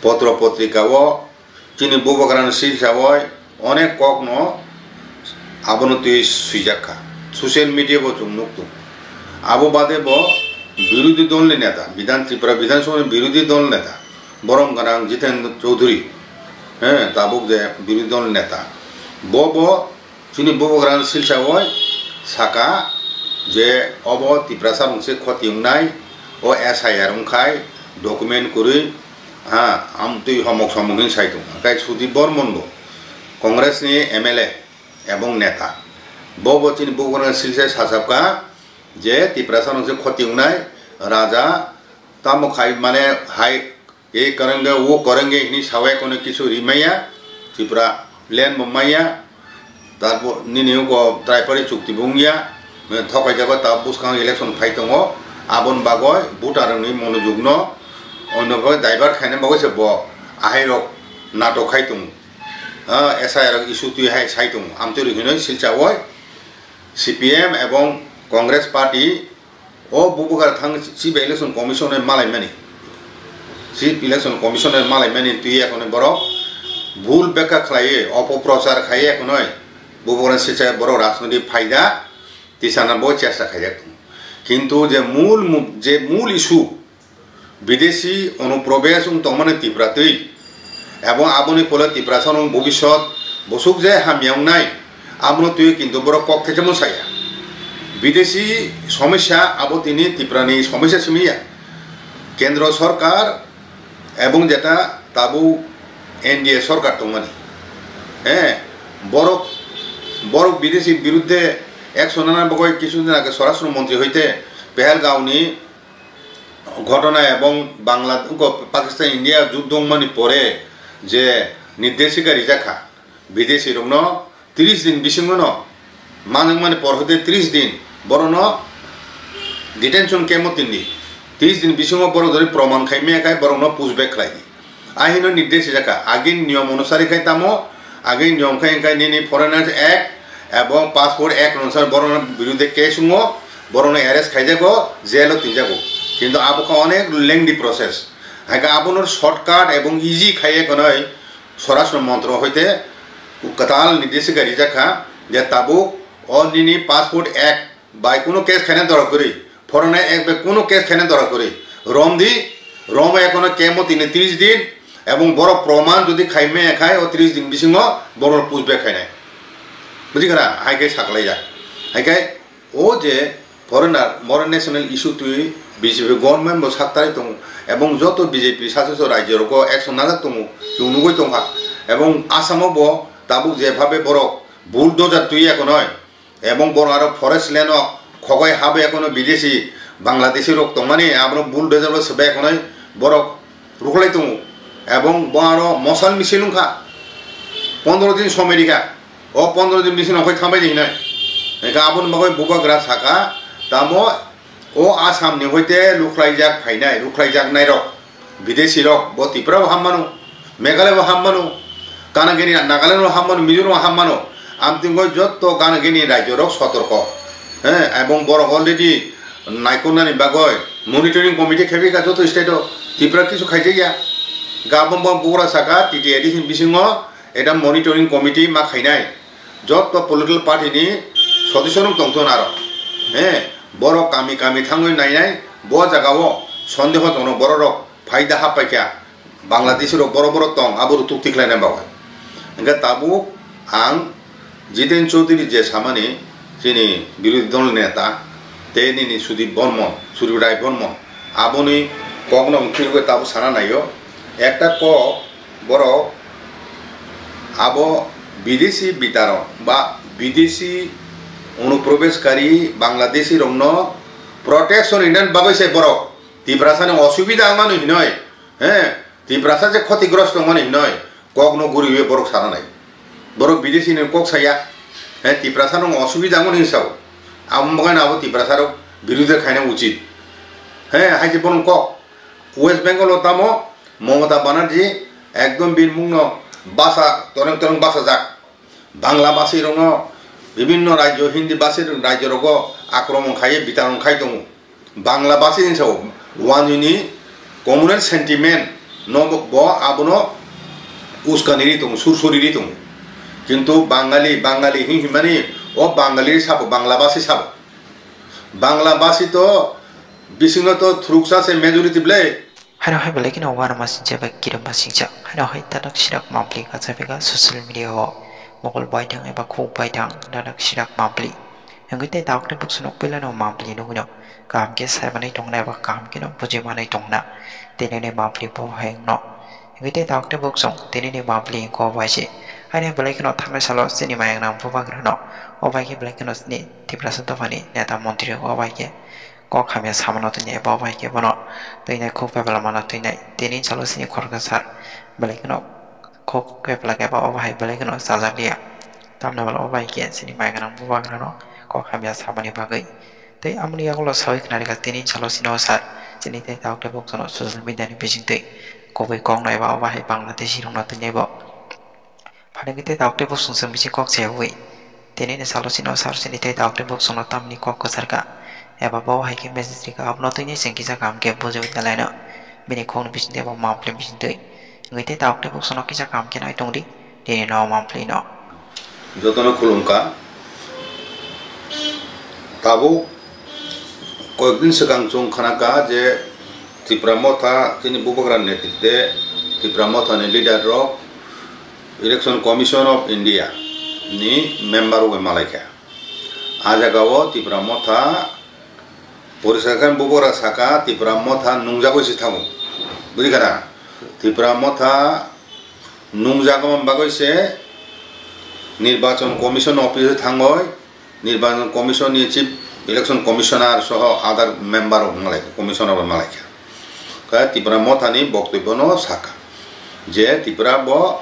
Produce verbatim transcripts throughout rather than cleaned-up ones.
potro potrika o chini bubagrani silsa oi onek kok no abono twi swijak kha. Social media bo chwng nuk tongo. Abo bade bo birodhi dol ni neta, Bidhan, Tripura Bidhan Sabha ni birodhi dol neta, borom gwnang Jiten Chaudhary, he, tabuk je birodhi dol neta, bo bo chini bubagrani silsa oi saka je obo Tiprasa rok se khoti wngnai, o S I R wngkhai document kwrwi, ha, amtwi homok somok hin sai tongo. Kai Sudip Bormon bo Congress ni M L A ebong neta, bo bo chini bubagrani silsa sachapka je Tiprasa rok se khoti wngnai, raja tamo khai mane hai e karenge, o karenge hini sawe kono kisu rimaya, Tripura land bo maya, tarpor nini uko Tripura chukti bo wngya, thokai jago ta buskang election phai tongo, abon bagoi voter ni monojug no onno bagoi divert khaina bagoi se bo ahai rok natok khai tongo. Ah, S I R rok issue twi hai sai tongo, amtwi rok hinoi silsa oi C P M ebong Congress party o bubagra thang Chief Election Commission bai malaimani, Chief Election Commission bai malaimani twi ekhonoi borok bul bekha khlaiwi opoprochar khaiwi ekhonoi bubagra silsa borok rajniti phaida tisana bo chesta khaijak tongo. Kintu je mul mu-, je mul issue, bidesi onuprobes wng tongmani Tripura twi, ebong aboni pole Tiprasa no bobisot bosuk je hamya wngnai, abono twi kintu borok kok thekhe mwsaya. Bidesi somosya abo tini Tripura ni somosya simi ya. Kendro sorkar ebong jeta tabuk N D A sorkar tongmani, he, borok, borok bidesi birudde action nana bagoi kisu din age Swarashtra Montri hoite Pehelgaon ni ghotona ebong Bangla-, Pakistan India juddho wngmani pore je nirdeshika rijak kha, bidesi rokno tris din bisingo no manwkmani por hoite tris din borokno detention camp o tindi, tris din bisingo borok jodi proman khai maya khai borokno push back khlai di. Ahino nirdesh sijak kha, agini niyom onusari khai tamo, agini niyom khai hwnkhe nini Foreigners Act ebong Passport Act onusari borokno birudhe case wngo, borokno arrest khaijago, jail o tinjago. Kintu abo khe onek lengthy process. Hai khe abono shortcut ebong easy khaiye khwnwi Swarashtra Montro hoite kwtal nirdeshika rijak kha je tabuk o nini Passport Act bai kunu case khaina dora kwrwi, Foreign Act bai kunu case khaina dora kwrwi. Romdi, Roma ekhono camp o tini tris din, ebong borok proman jodi khai maya khai o tris din bisingo borok push back khainai. Bujikha na? Hai khe saklaijak. Hai khe o je foreigner, foreign national issue twi B J P government bo saktai tongo, ebong joto B J P sasaso rajyo rogo action najak tongo, chwng nugwi tongkha. Ebong Assam o bo tabuk jephabe borok bulldozer twi ekhonoi, ebong borok aro forest land o khogoi habo ekhonoi bidesi Bangladeshi rok tongmani, abono bulldozer bo swbai ekhonoi borok rwkhlai tongo, ebong bo aro mosal misil wngkha, pondro din somoi rikha, o pondro din bisingo okhai thambai di hinai. Hingkhe aboni bagwi bubagra saka, tamo o Assam ni hoite rwkhlaijak phainai, rwkhlaijaknai rok, bidesi rok, bo Tripura bo hammano, Meghalaya bo hammano, Kanagini Nagaland bo hammano, Mizoram bo hammano, amtwingo jotto Kanagini rajyo rok sotorko, he, ebong borok already naikolnani bagwi monitoring committee khebika joto state o, Tripura kisu khaijakya. Gabon bo bugra saka T T A D C ni bisingo eta monitoring committee ma khainai. Jotto political party ni sodosyo rok tongthun aro. He, borok kami kami thangwi nainai, bo jaga o sondeho tongo borok rok phaida happaikha. Bangladeshi rok boro boro tong, abo rok tukti khlaina bagwi. Hingkhe tabuk ang Jiten Chaudhary je samani chini birodhi dol neta tei nini Sudip Bormon, Sudip Rai Bormon, aboni kokno wngkhirwi tabuk sana naio. Ekta kok borok abo bidesi bitarok ba bidesi onuprobeshkari Bangladeshi rokno protection rinani bagwi se borok Tiprasani osubida wngmani hinoi, he, Tiprasa je khotigrosto wngmani hinoi kokno guriwi borok sana nai. Borok bidesi ni kok saya, he, Tiprasa no osubida wngmani hinwi sao. Abo bagwi no abo Tiprasa rok birudhe khaina uchit. He, hai je bono kok. West Bengal o tamo Mamata Banerjee ekdom bini mungno basa toreng toreng basajak. Bangla basi rokno bibinno rajyo, Hindi basi rajyo rogo akromon khaiwi bitarong khai tongo. Bangla basi ni sao wanjwini communal sentiment No bo, bo abono uskani ri tongo, sur suri ri tongo. Kintu Bangali, Bangali hi himani o Bangali sabo, Bangla basi sabo. Bangla basi to bisingno to thuruksa se majority ble. Haino hai belai kheno uanama singcha bai kirima singcha. Haino hai tadak sirak mapli kacha bega social media o mokol baithang eba khuk baithang tadak sirak mapli. Hingke tei tabuk tei buksuno puilano mapli nugwino kaham khe saimanwi tongna eba kaham kheno bujimanwi tongna. Tini ni mapli bo hai wngno. Hingke tei tabuk tei buksong tini ni mapli hingke o bai se. Haino belai kheno thangnai salo chini mayangnang bubagrano. O bai khe belai kheno chini Tiprasa dophani neta montri o bai khe kok hamya samano twinai eba o bai khe bono twinai khuk bebela mano twinai. Tini salo chini khoroksa sar belai kheno khuk bebela khe eba o bai belai kheno chajakliya. Tamni bwla o bai khe chini mayangnang bubagrano kok hamya samani bagwi. Tei amoni yagulo sawi khna rikha tini salo chini o sar chini tei tabuk tei buksano social media ni bisingtwi kubui kokno eba o bai Bangladeshi rokno twinai bo. Phainai khe tei tabuk tei buksong chwng bising kok chayawi. Tini ni salo chini o sar chini tei tabuk tei buksongno tamni kok kwchar kha eba bo hai khe message rikha abono twinai chwng kisa kaham khe bujiwi talaino bini khokni bisingtwi eba mapli bisingtwi. Wngwi tei tabuk tei buksongno kisa kaham khe nai tongdi tini no mapli no. Jotono khulumkha. Tabuk koyekdin swkang chwng khanakha je Tipra Motha chini bubagra netrite Tipra Motha ni leader rok Election Commission of India ni member rok malaikha. A jagao Tipra Motha poriskar khe bubagra saka Tipra Motha nungjagwi se thango. Bujikha na? Tipra Motha nungjagma bagwi se Nirbachon Commission office thangoi Nirbachon Commission ni Chief Election Commissioner soho other member rok malai, commissioner rok malaikha. Khe Tipra Motha ni boktobyo no saka je Tipra bo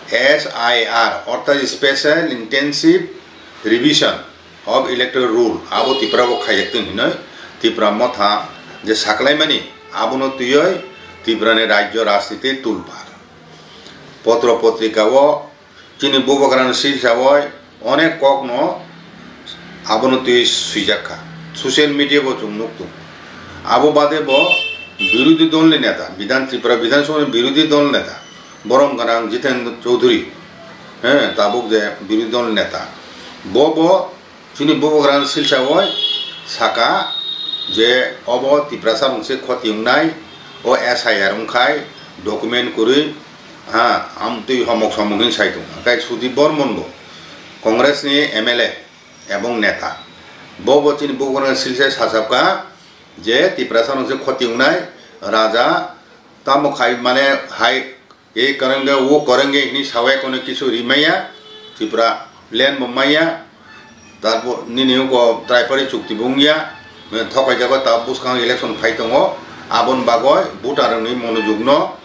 S I R ortho Special Intensive Revision of Electoral Rule abo Tipra bo khaijak tong hinoi Tipra Motha je saklaimani abono twioi Tipra ni rajyo rajniti tulpar. Potro potrika o chini bubagrano silsa oi onek kokno abono twi swijak kha. Social media bo chwng nuk tongo. Abo bade bo birodhi dol ni neta, Bidhan, Tripura Bidhan Sabha ni birodhi dol neta, borom gwnang Jitendra Chaudhary, he, tabuk je birodhi dol neta. Bo bo chini bubagrano silsa oi saka je obo Tiprasa mungse khoti wngnai, o S I R wngkhai document kwrwi, ha, amtwi homok somok hin sai tongo. Hakai Sudip Bormon bo Congress ni M L A ebong neta. Bo bo chini bubagrano silsa sachapka je Tiprasa mungse khoti wngnai raja tamo khai mane hai E karenge, o karenge hini sawi kono kisu rimaya, Tripura land bo maya, tarpor nini uko Tripura chukti bo wngya, thokai jago ta buskang election phai tongo, abon bagoi voter ni monojog no,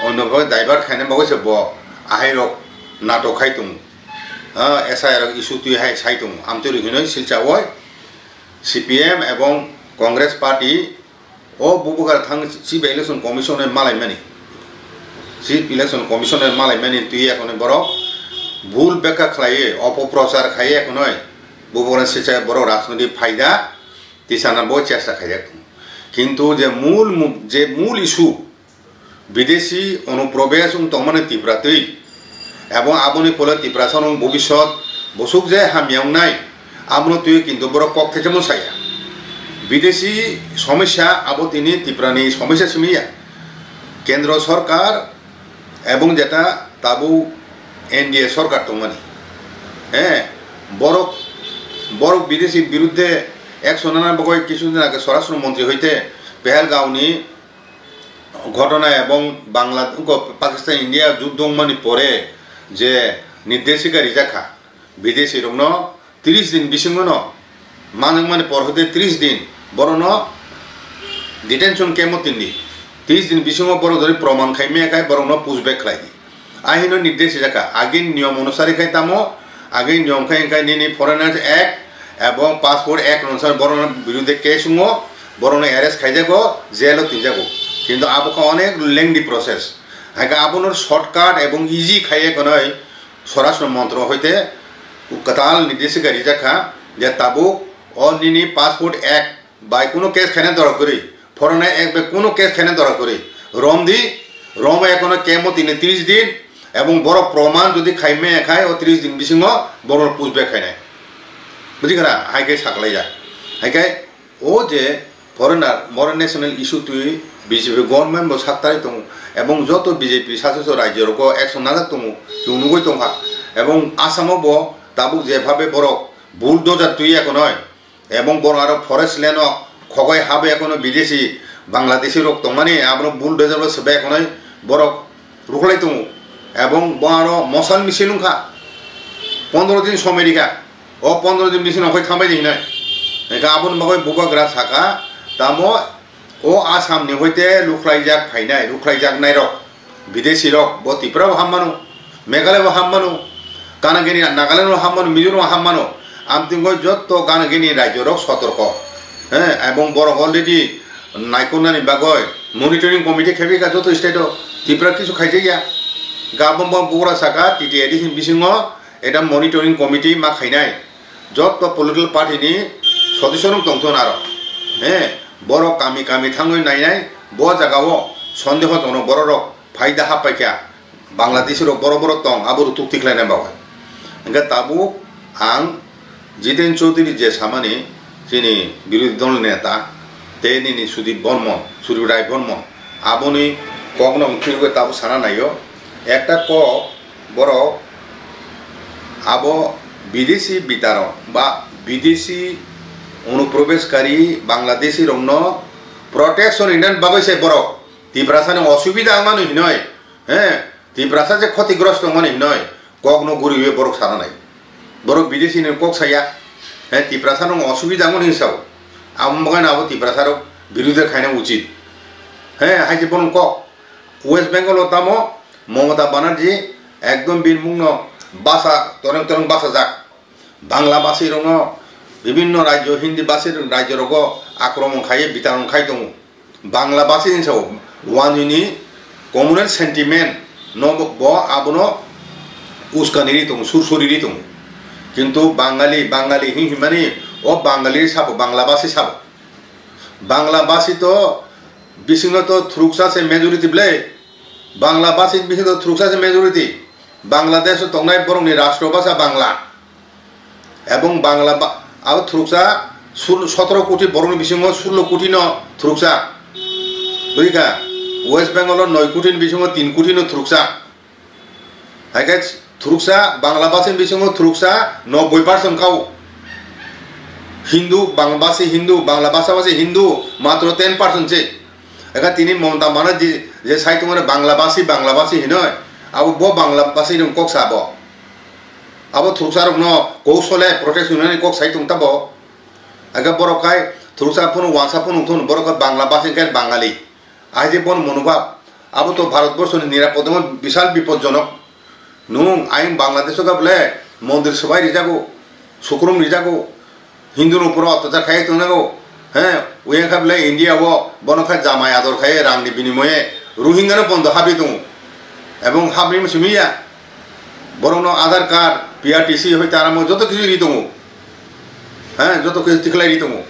ono bagoi divert khaina bagoi se bo ahai rok natok khai tongo. Ah, S I R rok issue twi hai sai tongo, amtwi rok hinoi silcha oi, C P M ebong Congress party, O bubagra thang Chief Election Commission-no malaimani. Chief Election Commission-no malaimani twi ekhonoi borok bul bekha khlaiwi opoprochar khaiwi ekhonoi bubagra sicha borok rajniti phaida tisana bo chesta khaijak tongo. Kintu je mul mu-, je mul issue bidesi onuprobesh wng tongmani Tripura twi, Ebong aboni phole Tiprasa rok bobisot bosuk je hamya wngnai, abono twi kintu borok kok thaichamo saya. Bidesi somosya abo tini Tiprani somosya simi ya. Kendro sorkar ebong jeta tabuk N D A sorkar tongmani. Eh, borok, borok bidesi birudde action nana bagoi kisu din age Swarashtra Montri hoite Pehelgaon ni ghotona ebong Bangla-, Pakistan India juddho wngmani pore je nirdeshika rijak kha, bidesi rokno tris din bisingo no manwkmani por hoite tris din borokno detention camp o tindi, tris din bisingo borok jodi proman khai maya khai borokno push back khlai di. Ahino nirdesh rijak kha, agini niyom onusari khai tamo, agini niyom khai wngkha nini Foreigners Act ebong Passport Act onusari borokno birudhe case wngo, borokno arrest khaijago, jail o tinjago. Kintu abo kha onek lengthy process. Hai khe abono shortcut ebong easy khaiye khwnwi Swarashtra Montro hoite kwtal nirdeshika rijak kha je tabuk o nini Passport Act bai kunu case khaina dora kwrwi, Foreigners Act bai kunu case khaina dora kwrwi, romdi Roma ekono kemo tini tris din, ebong borok proman jodi khaime khai o tris din bisingo borok push back khainai. Buji khana? Hai khe saklaijak. Hai khe o je foreigner, foreign national issue twi B J P government bo saktai tongo, ebong joto B J P sasoito rajyo rogo action najak tongo, chwng nugwi tongkha, ebong Assam o bo tabuk jephabe borok bulldozer twi ekonoi, ebong borok aro forest land o khogoi habo ekono bidesi Bangladeshi rok tongmani abono bulldozer bo swbai ekonoi borok ruklai tongo, ebong bo aro mosal misil wngkha, pondro din somoi rikha. O pondro din bisingo koi thambai di hinai. Eka aboni bagwi bubagra saka, tamo o Assam ni hoite lukhlaijak phainai, lukhlaijaknai rok, bidesi rok, bo Tripura bo hammano, Meghalaya bo hammano, Kanageni Nagaland bo hammano, Mizoram bo hammano, amtingoi jotto Kanageni rajyo rok sotorko. He, ebong borok already naikolnani bagwi monitoring committee khebi ka joto state o, Tripura kisu khaijakya. Gabon bo bugra saka, T T A D C bisingo, eta monitoring committee ma khainai. Jotto political party ni sodosyo rok tongthun aro. He, borok kami kami thangwi nainai, bo jaga o sondeho tongno borok rok phaida happaikha. Bangladeshi rok borok borok tong, abo rok tuk tikhlaina bagwi. Hingkhe tabuk ang Jiten Chaudhary je samani chini birodhi dol neta, tei nini Sudip Bormon, Sudip Rai Bormon, aboni kokno wngkhirwi tabuk sana naio. Ekta kok borok abo bidesi bitaron ba bidesi onuprobeshkari Bangladeshi rokno protection rinani bagwi se borok Tiprasani osubida wngmani hinoi, he, Tiprasa je khotigrosto wngmani hinoi kokno guriwi borok sana nai. Borok bidesi ni kok saya, he, Tiprasa no osubida wngmani hinwi sao. Amo bagwi abo Tiprasa rok birodhi khaina uchit. He, hai je borok kok West Bengal o tamo Mamata Banerjee ekdom bini mungno basa toreng toreng basajak. Bangla basi rokno bibinno rajyo, Hindi basi rajyo rogo akromon khai, bitaron khai tongo. Bangla basi ni sao wanjwini communal sentiment no bo, bo abono uskani ri tongo, sur suri ri tongo. Kintu Bangali, Bangali hin hinmani o Bangali sabo, Bangla basi sabo. Bangla basi to bisingo to thuruksa se majority ble. Bangla basi bisingo to thuruksa se majority. Bangladesh o tongnai borokni rastro basa Bangla. Ebong Bangla ba-, abo thuruksa sul-, sotoro koti borokni bisingo sullo koti no thuruksa. Buikha, West Bengal o noi koti ni bisingo tin koti no thuruksa. Hai khe thuruksa Bangla basi ni bisingo thuruksa nobboi percent kau. Hindu, Bangla basi Hindu, Bangla basa basi Hindu matro ten percent se. Eka tini Mamata Banerjee je sai tongmani Bangla basi, Bangla basi hinoi, abo bo Bangla basi ni kok sa bo. Abo thuruksa rokno kousole protest wngmani kok sai tong tabo. Eka borok khai thuruksa phano wansa phano wngthon borok khai Bangla basi khai Bangali. Aje bon monobhab. Abo to Bharat borso ni nirapoda mo bisal bipodjonok. Nung ayang Bangladesh o gabole mondir swbai rijago, sukrum rijago, Hindu no pura otyachar khai tongnago. He, uyang kha bole India o bono kha jamai ador khai rang ni binimoye Rohingya no bondo habi tongo. Ebong habri mo simi ya. Borok no Aadhaar card, P R T C hoi tara mo joto kisu ri tongo. He, joto kisu tikhlai ri tongo.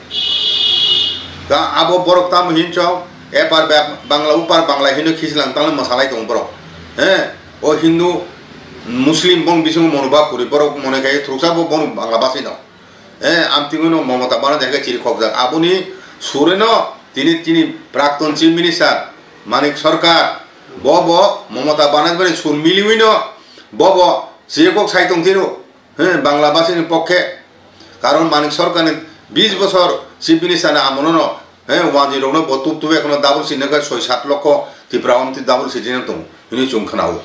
Ta abo borok tamo hinchok, epar ba-, Bangla upar Bangla hino khichlang tangla masalai tongo borok. He, o Hindu, Muslim bong bisingo monobhab kwrwi borok mone khai thuruksa bo bono Bangla basi no. He, amtwino Mamata Banerjee hai khe chiri khokjak. Aboni sureno tini, tini Prakton Chief Minister Manik Sarkar, bo bo Mamata Banerjee bai sur miliwino bo bo chiri kok sai tong tiro. He, Bangla basi ni pokkhe. Karon Manik Sarkar ni bis bosor Chief Minister ni amolo no, he, wanjwi rokno bo tup tup ekhono double seat nokha soi sat lokho Tipra omtwi double seat ni tong hini chwng khwnao.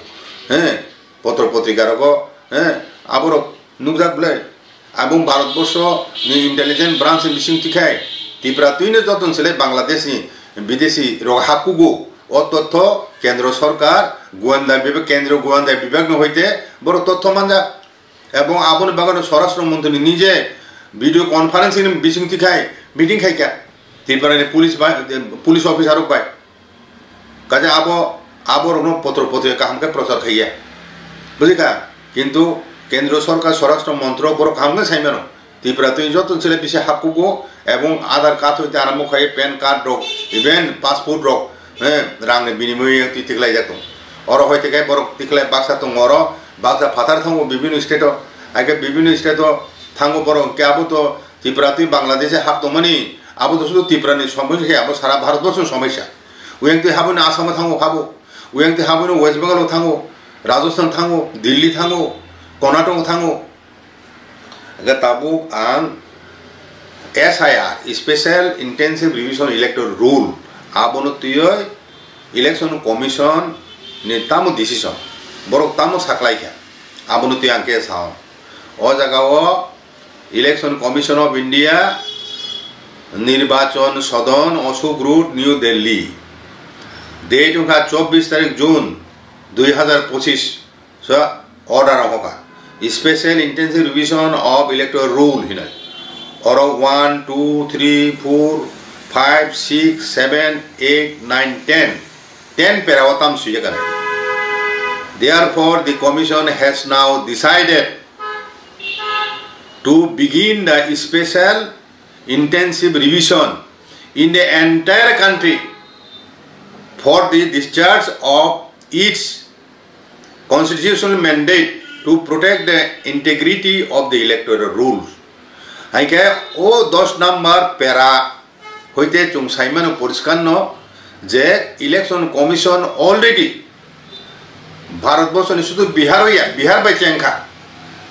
He, potro potrika rogo, he, aborok nukjak bwle. Abong Bharat borsho ni intelligence branch ni bising tikhai Tipra twino joton sele Bangladesh ni bidesi rok hapkugo. O totho Kendro Sarkar, Goenda Bibhag, Kendro Goenda Bibhag no hoite borok totho manjak. Ebong aboni bagwi Swarashtra Montri ni nije video conference ni bising tikhai meeting khaikha Tripura ni police bai, police officer rok bai. Kaje abo, abo rokno potro potrika kaham khe prochar khaiya. Bujikha? Kintu Kendro Sarkar Swarashtra Montri borok kaham khe saimano. Tripura twi joto chwle bisi hapkugo ebong Aadhaar card hoite aramo khai pan card rok, even passport rok, eh, rangni binimoyo twi tiklaijak tongo. Oro hoi tei khe borok tiklai baksa tongo, oro baksa phatar thango bibino state-o, hai khe bibino state-o thango borok, hwnkhe abo to Tripura twi Bangladesh-e hap tongmani, abo to sudu Tripura-ni somosya khe, abo sara Bharat borsoni somosya. Uyang twi habwino Assam-o thango habo, uyang twi habwino West Bengal-o thango, Rajasthan thango, Delhi thango, Karnataka thango. Hwnkhe tabuk ang S I R, Special Intensive Revision Electoral Rule, abono twiwi Election Commission ni tamo decision, borok tamo saklaikha, abono twiwi ang khe sao. O jaga o Election Commission of India, Nirbachon Sadon, Ashok Road, New Delhi. Date wngkha chobbish tarik June dui hazar pochis. So, order rok hoka. Special Intensive Revision of Electoral Rule hinoi. Oro one, two, three, four, five, six, seven, eight, nine, ten. Ten para o tam swijak ani. Therefore, the commission has now decided to begin the special intensive revision in the entire country for the discharge of its constitutional mandate to protect the integrity of the electoral rules. Hai khe o dos number para hoite chwng sai mano poriskar no je Election Commission already Bharat borso ni sudu Bihar ya, Bihar bai chengkha,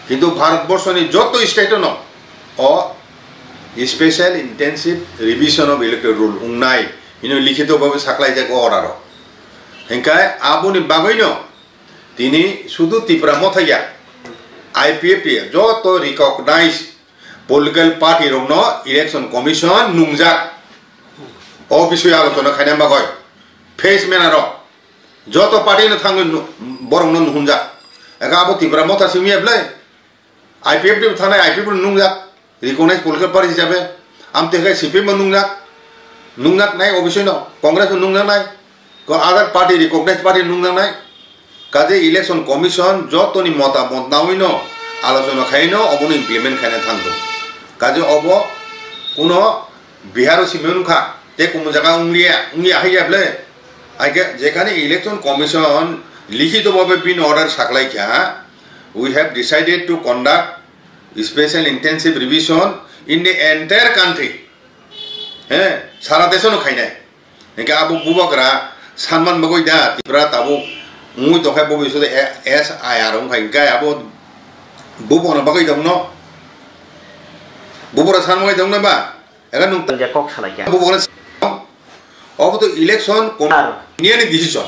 kintu Bharat borso ni joto state no o Special Intensive Revision of Electoral Rule wngnai hino likhito bhabe saklaijak o order o. Hingkai aboni bagwino tini sudu Tipra Motha ya, I P F T ya, joto recognized political party rokno Election Commission nungjak. O bisoi alochona khaina bagwi face mena rok joto party no thangwi nu-, borok no nuhunjak. Eka abo Tipra Motha simi ya belai. I P F T bo thanai, I P F T bo nungjak, recognized political party hisabe. Amtwi khe C P M bo nungjak, nungjak nai obviously no, Congress bo nungjak nai, ko other party, recognized party nungjak nai. Kaje Election Commission jotoni motamot nawi no alochona khai no obono implement khaina thang tongo. Kaje obo kuno Bihar o simi wngkha, tei kumun jaga wngya, wngya hai ya ble. Hai khe jekhani Election Commission likhito bhabe bini order saklai kha, "We have decided to conduct special intensive revision in the entire country." He, sara desh no khainai. Hingke abo bubagra sanman bagwi da Tripura tabuk wngwi tongkha, bo bisode S I R wngkha, hingke abo bubakno bagwi tongno, bubakra san bagwi tongno ba? Ega nung Hingke kok salai kha. Bubakno, obo to election kom-, Ar- India ni decision.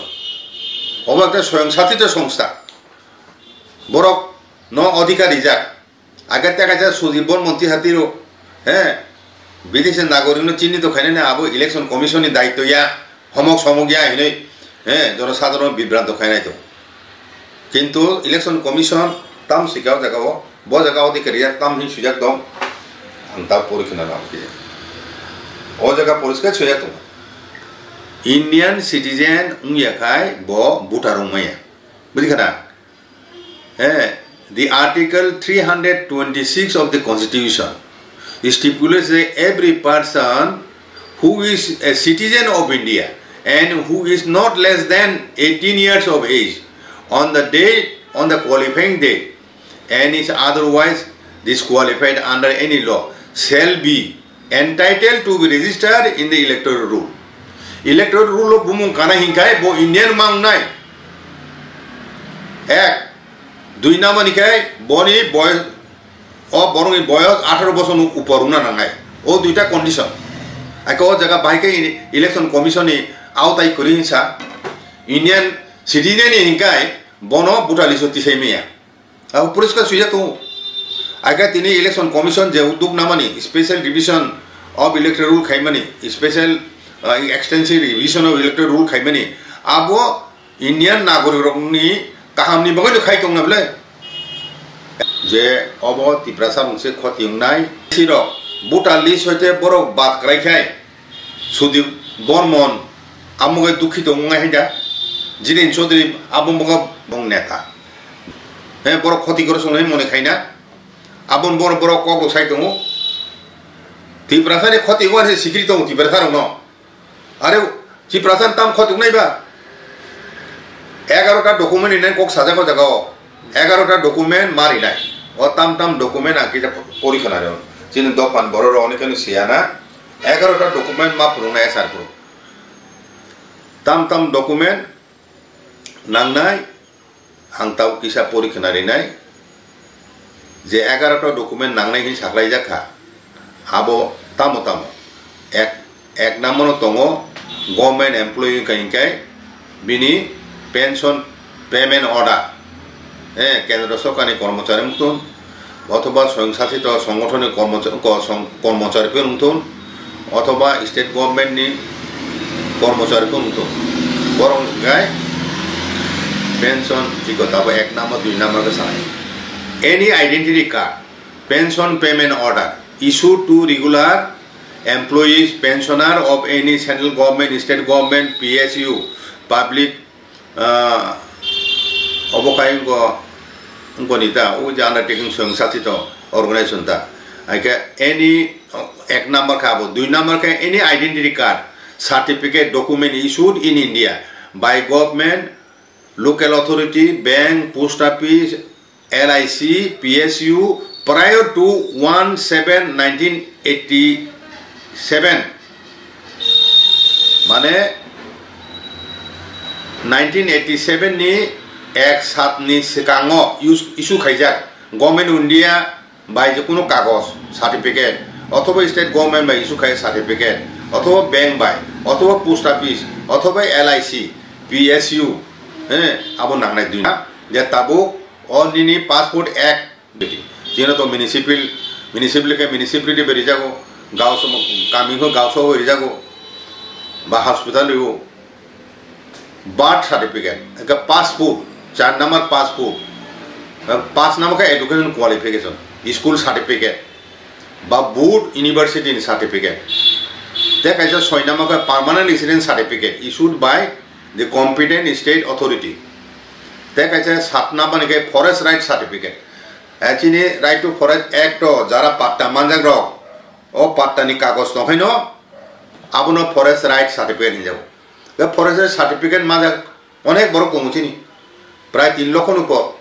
Obo ekta soyong sachito songstha. Borok no adhikar rijak. Age tei kaisa Sudip Bormon twi hatiro, he, bidesi nagorik no chinito khainani abo Election Commission ni daityo ya, homok somok ya hinwi, he, jono sadharon bibranto khainai to. Kintu Election Commission tam sika o jaga o, bo jaga o dikhe rijak tam hin swijak tong, ang ta pori khna nang khe. O jaga poriskar swijak tong. Indian citizen wngya khai bo voter wngmaya. Bujikha na? Eh, the Article three hundred twenty-six of the Constitution stipulates that every person who is a citizen of India and who is not less than eighteen years of age on the day, on the qualifying day, and is otherwise disqualified under any law shall be entitled to be registered in the electoral roll. Electoral roll o bumung kana hinkhai bo Indian mangnai. Ek, dui namani khai boni boy-, o borokni boyos atharo bosor ni upor wngna nangnai. O duita condition. Aike o jaga bahai khe Election Commission ni aotai kwrwi hinsa Indian citizen ni hinkhai bono voter list o tisai maya. Abo poriskar swijak tongo. Aike tini Election Commission je udduk namani, Special Revision of Electoral Rule khaimani, Special, ah, Extensive Revision of Electoral Rule khaimani, abo Indian nagorik rokni kahamni bagwi no khai tongna bwle. Je obo Tiprasa mungse khoti wngnai. Sirok voter list hoite borok bad kwrai khai. Sudip Bormon, amo khe dukhi tongo wngya hai da? Jiren Chaudhary abo wngkha bong neta. He, borok khoti gorok songnai mone khaina. Aboni borok, borok kok rok sai tongo. Tiprasa ni khoti wngya se sikiri tongo Tiprasa rok no. Are Tiprasa ni tam khotuk nai ba? Egarota document rinai kok sajak o jaga o. Egarota document ma rinai. O tam tam document ang kisa pori khna rw. Chini dophan borok rok ni khe siya na. Egarota document ma phurung nai S R phurung. Tam tam document nangnai, ang tabuk kisa pori khna rinai je egarota document nangnai hin saklaijak kha. Abo tamo tamo? Ek, ek number no tongo government employee wngkha hinkai bini pension payment order, eh, kendro sorkar ni kormochari wngtun, othoba swayang sasito songothon ni kormocha-, ko-, song-, kormochari phano wngthun, othoba state government ni kormochari phano wngthun, borok hwnkhe pension chikon tabo ek number, dui number khe sanai. Any identity card, pension payment order issued to regular employees, pensioner of any central government, state government, P S U, public Ah, obo khai wngko, wngkoni ta, o je undertaking swayang sasito organization ta. Haikhe any, ek number khe abo, dui number khe any identity card, certificate, document issued in India by government, local authority, bank, post office, L I C, P S U prior to one seven nineteen eighty seven. Mane nineteen eighty seven ni ek sat ni swkango is-, issue khaijak Government of India bai je kunu kagoj, certificate, othoba state government bai issue khai certificate, othoba bank bai, othoba post office, othoba L I C, P S U, eh, abo nangnai dui na. Je tabuk o nini passport act, chini to municipal, municipal khe municipality bai rijago, gaoso, kami khe gaoso bai rijago, ba hospital rio, birth certificate, ekha passport, char number passport, eh, panch number khe education qualification, school certificate, ba board university ni certificate, tei kaisa soi number khe permanent resident certificate issued by the competent state authority, tei kaisa sat number ni khe forest right certificate. Eh, chini Right to Forest Act o jara patta manjak rok, o patta ni kagoj tong khaino abono forest right certificate hinjago. Tei forest right certificate manjak onek borok tongo chini, prai tin lokho ni po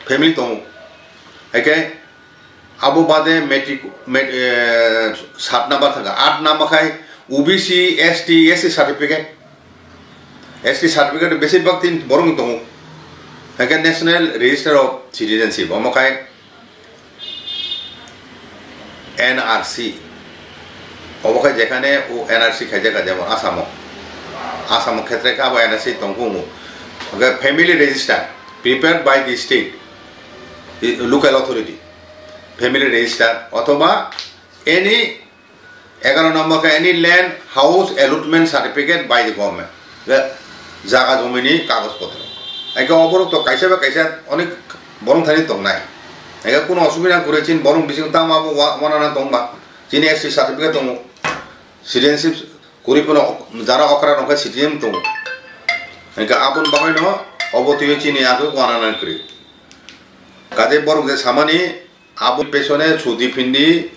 family tongo. Haikhe abo bade matric, mat-, eh, sat number thangkha, aat number khai O B C, S T, S C certificate. S T certificate besir bhag tin borok ni tongo. Haikhe National Register of Citizenship, omo khai N R C. Obo khai jekhane o N R C khaijak kha, jemon Asamo. Asamo khetre khe abo N R C tongkhu. Haikhe family register prepared by the state, the local authority. Family register othoba any Egaroh number khe any land house allotment certificate by the government. Je jaga jomini kagoj potro. Haikhe oborok to kaisa ba kaisa onek borong thani tongnai. Haikhe kuno osubida kwrwi, chini borong bising tamo abo wa-, wanana tongba. Chini S T certificate tongo. Citizenship kwrwi phano ok-, jara okra rok khe citizen tongo. Haikhe aboni bagwi no obo twiwi chini aswk wanana kwrwi. Kaje borok je samani, abo pesone sudi phindi,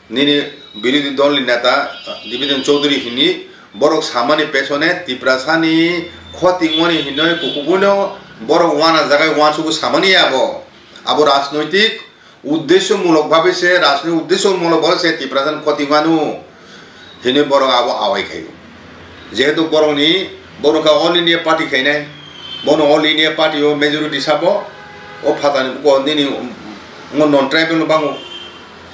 nini birodhi dol ni neta Dibidon Chowdhury hini, borok samani pesone Tiprasani khotingmani hinoi kukubuino borok wana jagai wansugo samani abo. Abo rajnoitik uddesho mulok bhabe se, rajnoitik uddesho mulok bhabe se Tiprasani khotingmanu. Hini borok abo awai khaio. Jehetu borokni, borok kha All India Party khainai, bono All India Party o majority sabo, o phatani buko nini, um, um, non tribal no bango.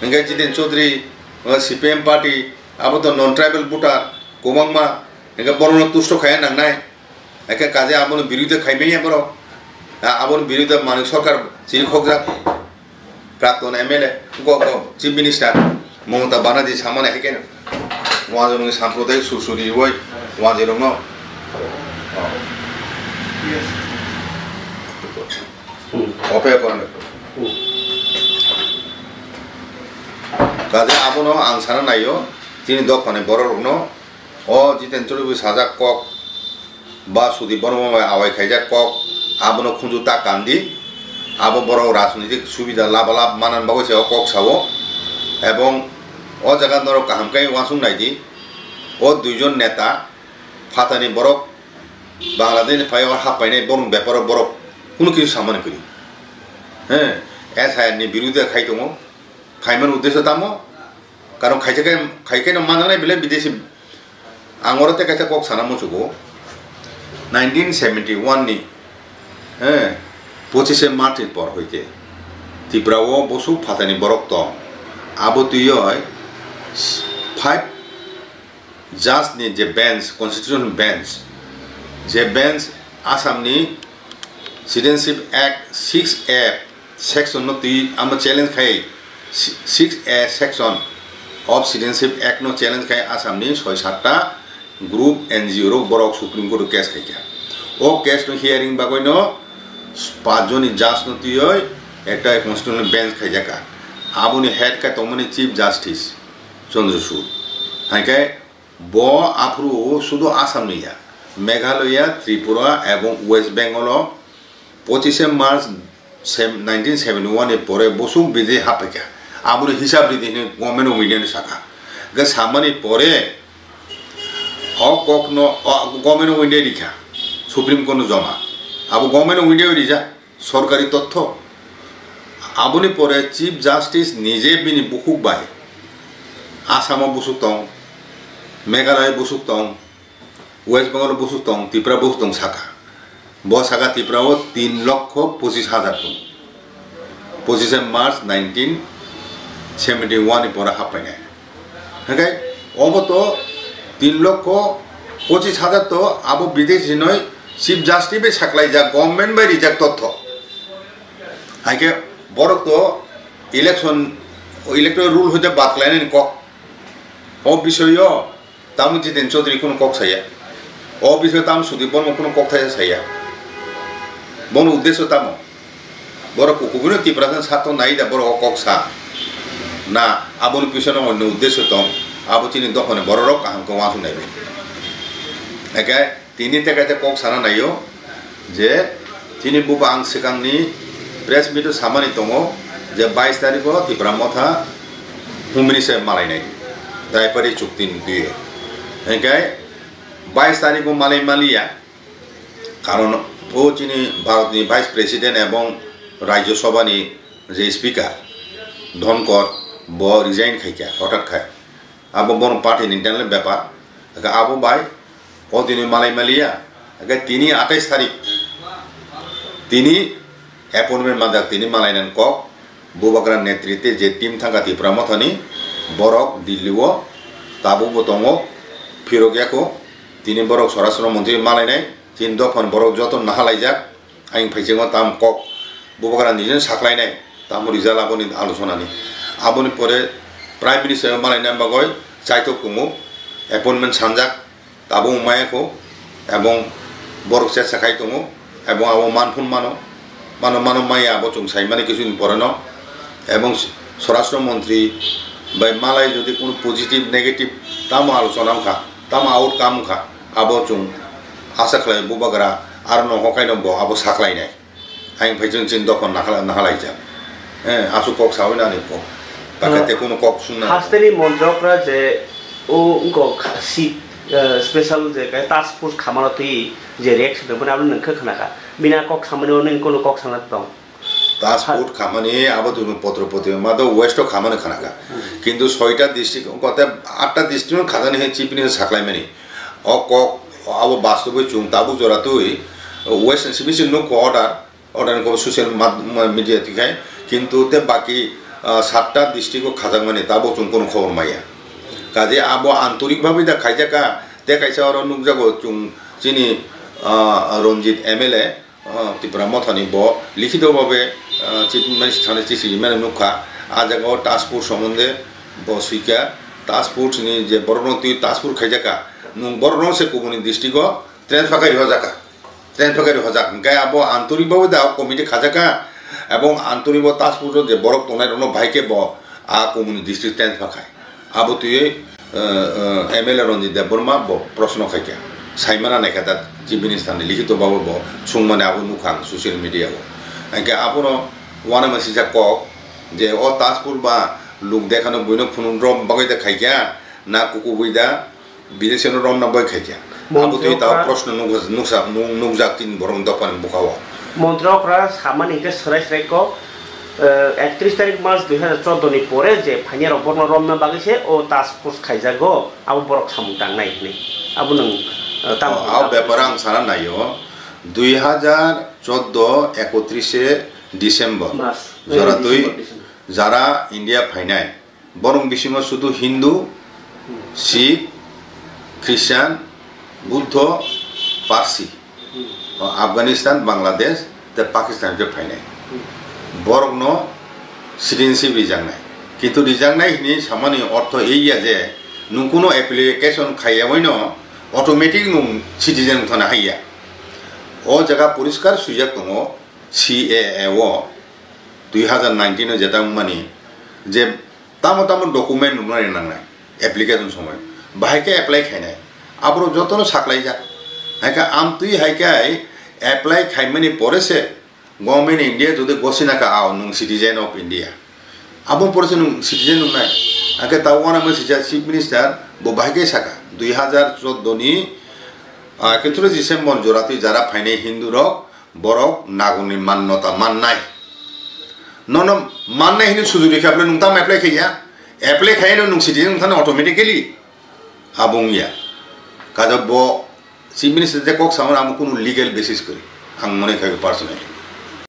Hingke Jiten Chaudhary, o C P M party, abo to non tribal voter, kwbangma, hingke borokno tusto khaiya nangnai. Hingke kaje abono birodita khaimanya borok. A-, abono birodita manwi sorkar chini khokjak. Prakton M L A, go, go, Chief Minister, Mamata Banerjee samani hai khe, wanjwi rokni samprodayik sur suri rwui, wanjwi rokno, oh. Ope kono. Kaje abono ang sana naio, chini dophani borok rokno, O Jiten Chowdhury bai sajak kok ba Sudip Borma bai awai khaijak kok, abono khunju ta kandi. Abo borok rajnitik subida laba lab manani bagwi se o kok sao. Ebong o jaga norok kaham khe uansuk naidi, o duijon neta Phatani borok Bangladesh ni phaio hap painai borok beparo borok kunu kisu samani kwrwi. He, S I R ni birude khai tongo. Khaimani uddesho tamo? Karon khaikhe, khaikhe no manjaknai belai bidesi. Ang oro tei kaisa kok sana muchugo. Nineteen seventy one ni, he, pochishe March ni por hoite Tripura o bosuk phatani borok tong. Abo twiwi five judge ni je bench, constitution bench, je bench Assam ni Citizenship Act six A section no twi amo challenge khai, six A section of Citizenship Act no challenge khai Assam ni soi satta group N G O rok borok Supreme Court o case khaikha. O case no hearing bagwi no pach joni judge no twiwi ekta constitutional bench khaijakha. Aboni head khe tongmani Chief Justice Chandra Chud. Hai khe bo aphuru sudu Assam ni ya, Meghalaya, Tripura ebong West Bengal o pochishe March sem-, nineteen seventy one ni pore bosuk bidi haphaikha. Aboni hisab ridi hwnwi Government of India ni sakha. Hwnkhe samani pore o kokno, o Government of India rikha, Supreme Court no joma. Abo Government of India o rijak. Sorkari totho. Aboni pore Chief Justice nije bini bukhuk bai Assam o busuk tong, Meghalaya busuk tong, West Bengal o busuk tong, Tripura busuk tong saka. Bo saka Tripura o tin lokho pochis hajar tong. Pochishe March nineteen seventy one ni pore haphainai. Hwnkhe obo to tin lokho pochis hajar to abo bidesi noi Chief Justice bai saklaijak, government bai rijak totho. Haikhe borok to election, electoral rule hoite bad khlainani kok. O bisoyo tamo Jiten Chaudhary kono kok saya. O bisoyo tamo Sudip Borma kono kok thaya saya. Bono uddesho tamo? Borok kukubuino Tiprasa sakto nai da borok o kok sa. Na, aboni pisono onno uddesho tong. Abo chini dophani bororok kaham khe uansuk nai bai. Eke tini teke te kok sana naio je chini buba ang swkangni press meet o samani tongo je bais tarikh o Tipra Motha humini se malainai. Daipari chukti ni twi. Eke bais tarikh o malai maliya. Karon o chini Bharatni Vice President ebong Rajya Sabhani je Speaker Dhonkor bo resign khaikha hothat khai. Abo bono party ni internal bepar. Abo bai o tini malai maliya. Tini atais tarik tini appointment manjak, tini malai nang kok. Bubagra netrite je team thangkha Tipra Mothani, borok Delhi o tabukbo tongo, phirok yako. Tini borok Swarashtra Montri malainai, chini dophani borok joto nahalaijak, ayang phaisingo tam kok Bubagra nijeno saklainai, tamo result aboni alochonani. Aboni pore Prime Minister malaina bagoi chaitok tongo, appointment sanjak. Tabuk maya kho, ebong borok chesa khai tongo, ebong abo manphun mano, mano, mano maya abo chwng saimani kisu din pore no, ebong Swarashtra Montri bai malai jodi kunu positive, negative tamo alochona wngkha, tamo outcome wngkha, abo chwng asa khlai Bubagra aro no hokai no bo abo saklainai. Ayang phai chwng chini dophano nahalaijak. Eh, aswk kok sawi nani kok. Pakete kuno kok sungna. Hasteni montrokra je o wngkok si, eh, special je kai task force khamano twi je reaction tongmani abo nwng khe khnakha. Bini a kok samani o nwng kuno kok sana tong. Task force khamani abo twi potro potro ma do west o khamani khnakha. Kintu soita district kote atta district no khajani he chief minister saklaimani. O kok abo bastobai chwng tabuk jora twi west sibisi nukho order. Order ko social mad-, ma-, media tikhai, kintu te baki, ah, satta district o khajakmani tabo chwng kono khobor maya. Kaje abo antorik bhabe da khaijaka, te kaisa oro nukjago chwng chini, ah, Ranjit M L A, ah, Tipra Mothani bo likhito bhabe, ah, chief minister thani chichi mane nukha, a jaga o task force somonde bo swika, task force ni je borok no twi task force khaijaka, nwng borok no se kubuni district o transfer khai rihojaka. Transfer khe rihojak, hwnkhe abo antorik babu da committee khajak kha, ebong antorik bo task force o je borok tongnai rokno bahai khe bo a Komuni district transfer khai. Abo twiwi, eh, eh, M L A Ranjit Debbarma bo proshno khai kha, saimana nai kha da Chief Minister ni likhito babu bo sungmani abo nukha ang social media o. Hwnkhe abono uanama sijak kok je o task force ba luk dekhano buino phunuk rok bagwi da khai kha na kuku bui da Bidesi no romna bai khaikha. Abo twi ta proshno nukjak, nukjak tin borok dophani bwkhao. Montri okra samani hwnkhe swrai swrai kok, eh, ektrish tarik March dui hazar chordo ni pore je phainai rok borokno romna bagwi se o task force khaijago, abo borok samung tangnai hwnwi. Abo nwng, eh, tamo. O, a bepar ang sana naio, dui hazar chordo ekotrishe December, March, jora twi December, December. Jara India phainai, borok bisingo sudu Hindu, Sikh, Christian, Buddho, Parsi, o Afghanistan, Bangladesh, tei Pakistan khe phainai. Borokno citizenship rijaknai. Kintu rijaknai hwnwi samani ortho ei ya je nwng kuno application khaiyaoino automatic nwng citizen wngthana hai ya. O jaga poriskar swijak tongo C A A o, dui hazar nineteen o jeta wngmani je tamo tamo document nuknani nangnai application somoi, bahai khe apply khainai, aborok jotono saklaijak. Hai khe amtwi hai khe apply khaimani pore se Government India jodi gosina kha, ao nwng citizen of India, abo pore se nwng citizen wngnai. Hakhe ta uanamo sijak Chief Minister bo bahai khe saka, dui hazar chordo ni, ah, ekotris December jora twi jara phainai Hindu rok, borok Nagorni mannota mannai. Nono mannai hwnwi sujuri khe bole nwng tamo apply khaiya? Apply khaiyano nwng citizen wngthana automatically. Abo wngya. Kaisa bo Chief Minister je kok samani amo kunu legal basis kwrwi. Ang mone khai personally.